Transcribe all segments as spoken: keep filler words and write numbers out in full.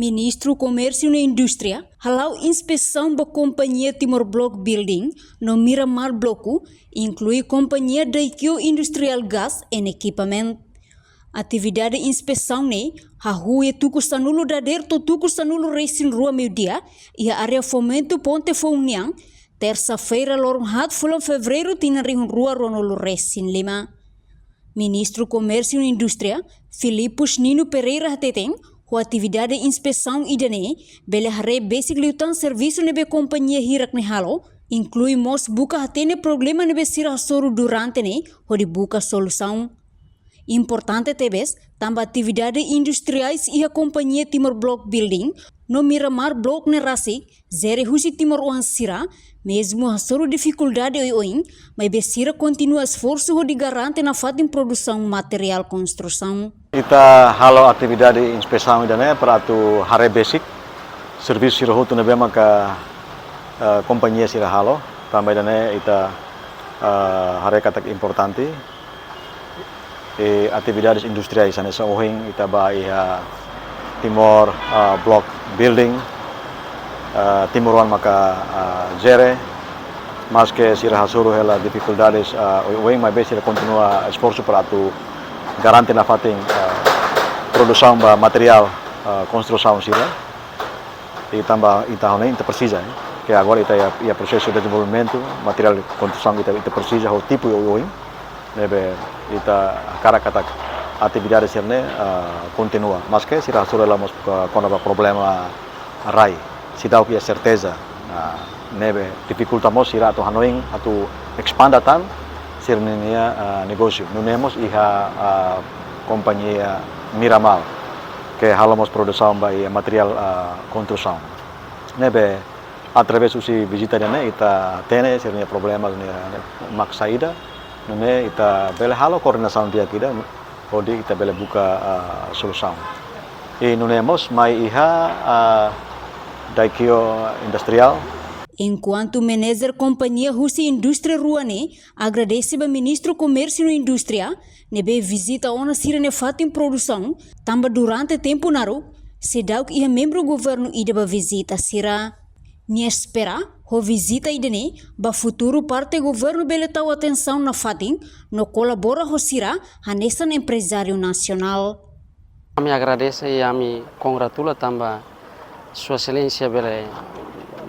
Ministru Komérsiu no Indústria hala'o inspesaun ba kompañia Timor Block Building no Miramar Bloku, inklui kompañia Daikyo Industrial Gas and Equipment. Atividade inspesaun ne'e hahú iha tuku sanulu dadeer to'o tuku sanulu resin rua meiudia, iha área Fomento Ponte Foun nian, tersa-feira loron haat fulan Fevereiru tinan rihun rua ruanulu resin lima. Ministru Komérsiu no Indústria, Filipus Nino Pereira hateten, ho atividade inspesaun ida-ne'e bele haree besik liután servisu ne'ebé kompañia hirak ne'e halo, inklui mós buka hatene problema ne'ebé sira hasoru durante ne'e hodi buka solusaun. Importante tebes, tanba atividade industriais iha kompañia Timor Block Building no Miramar Block ne'e rasik jere husi timoroan sira, mezmu hasoru difikuldade oioin, maibé sira kontinua esforsu hodi garante nafatin produsaun materiál konstrusaun. Ita halo atividade inspesaun ida-ne'e para atu haree besik servisu sira hotu ne'ebé maka, eh, kompañia sira halo, tanba ida-ne'e ita, eh, haree katak importante. I atividades industriais hanesan ohin ita bá iha Timor, ah, Block Building, ah, timoroan maka, ah, jere, maske sira hasoru hela difikuldades, ah, oioin, maibé sira kontinua esforsu para atu garante nafatin, ah, produsaun ba materiál, ah, konstrusaun sira. I tanba ita hanoin ita presiza, eh, ke agora ita iha, iha prosesu dezenvolvimentu, materiál konstrusaun ita, ita presiza ho tipu oioin. Ne'ebé ita hakarak katak atividade sira-ne'e, ah, kontinua. Maske sira hasoru hela mós, ah, kona-ba problema rai, seidauk iha serteza, ah, ne'ebé difikulta mós sira atu hanoin atu espande tan sira-ninia, ah, negósiu. Nune'e mós iha, ah, kompañia Miramar, ke halo mós produsaun ba iha materiál, ah, konstrusaun. Ne'ebé através husi vizita ida-ne'e ita hatene sira-nia problema ne'e, ne'e mak saida, nune'e ita bele halo koordenasaun di'ak ida, hodi ita bele buka, ah, solusaun. I nune'e mós mai iha, ah, Daikyo Industrial. Enkuantu manajer kompañia husi indústria rua ne'e agradese ba Ministru Komérsiu no Indústria, ne'ebé vizita ona sira-nia fatin produsaun, tanba durante tempu naruk, seidauk iha membru governu ida bá vizita sira. Nia espera, ho vizita ida-ne'e, ba futuru parte governu bele tau atensaun nafatin, no kolabora ho sira, hanesan emprezáriu nasionál. Ami agradese i ami kongratula tanba Sua Exelénsia bele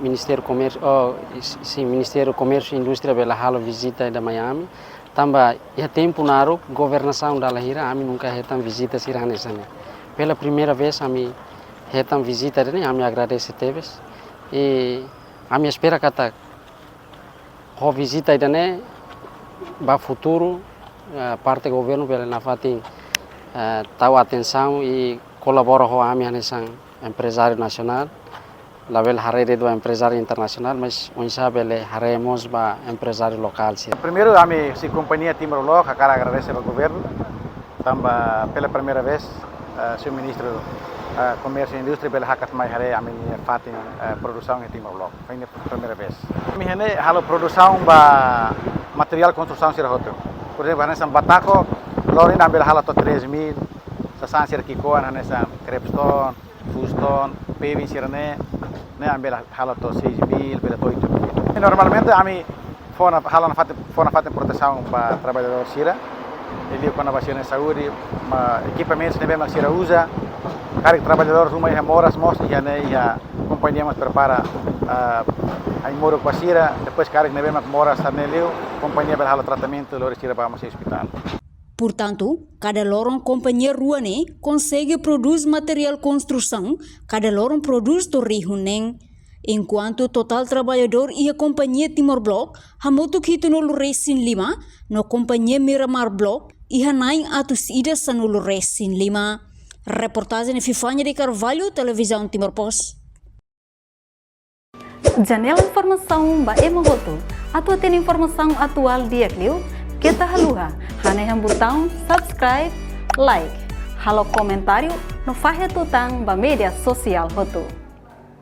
Ministériu Komérsiu, oh, i si-, sin, Ministériu Komérsiu i Indústria bele halo vizita ida mai ami. Tanba iha tempu naruk governasaun dala hira ami nunka hetan vizita sira hanesan ne'e. Pela primeira vez ami hetan vizita ida-ne'e, ami agradese tebes. I ami espera katak ho vizita ida-ne'e ba futuru, eh, parte governu bele nafatin, eh, tau atensaun i kolabora ho ami hanesan emprezáriu nasionál. Labele haree de'it ba emprezáriu internasionál, mas oinsá bele haree mós ba emprezáriu lokál sira. Primeiru, ami husi kompañia Timor Block hakarak agradese ba governu, tanba pela primeira vez, eh, señór Ministru, eh, Komérsiu i Indústria bele hakat mai haree ami-nia fatin, eh, produsaun iha Timor Block. Foin primeira vez. Ami iha ne'e halo produsaun ba materiál konstrusaun sira hotu. Por ezemplu, hanesan batako, loron ida ami bele halo to'o três mil, sasán sira ki'ikoan hanesan crepestone, fullstone, paving sira-ne'e, ne'e ami bele halo to'o seis mil, bele to'o oito mil. Normalmente ami fó ona, halo ona fatin, fó ona fatin protesaun ba traballadór sira. I liu kona-ba sira-nia saúde, ba ekipamentus ne'ebé mak sira uza. Karik traballadór ruma iha moras mós, iha ne'e iha kompañia mós prepara, ah, ai-moruk ba sira. Depois karik ne'ebé mak moras hanesan ne'e liu, kompañia bele halo tratamentu, lori sira ba mós ospitál. Portantu, kada loron kompañia rua ne'e konsege prodús materiál konstrusaun, kada loron prodús to'o rihun neen. Enkuantu totál traballadór iha kompañia Timor Block hamutuk hitunulu resin lima, no kompañia Miramar Block iha na'in atus ida sanulu resin lima. Reportajen Fifania de Carvalho, Televizaun Timor Post. Janela informasaun ba ema hotu. Atu hatene informasaun atuál di'ak liu, keta haluha hanehan butaun subscribe, like, halo komentáriu, no fahe tutan ba média sosiál hotu.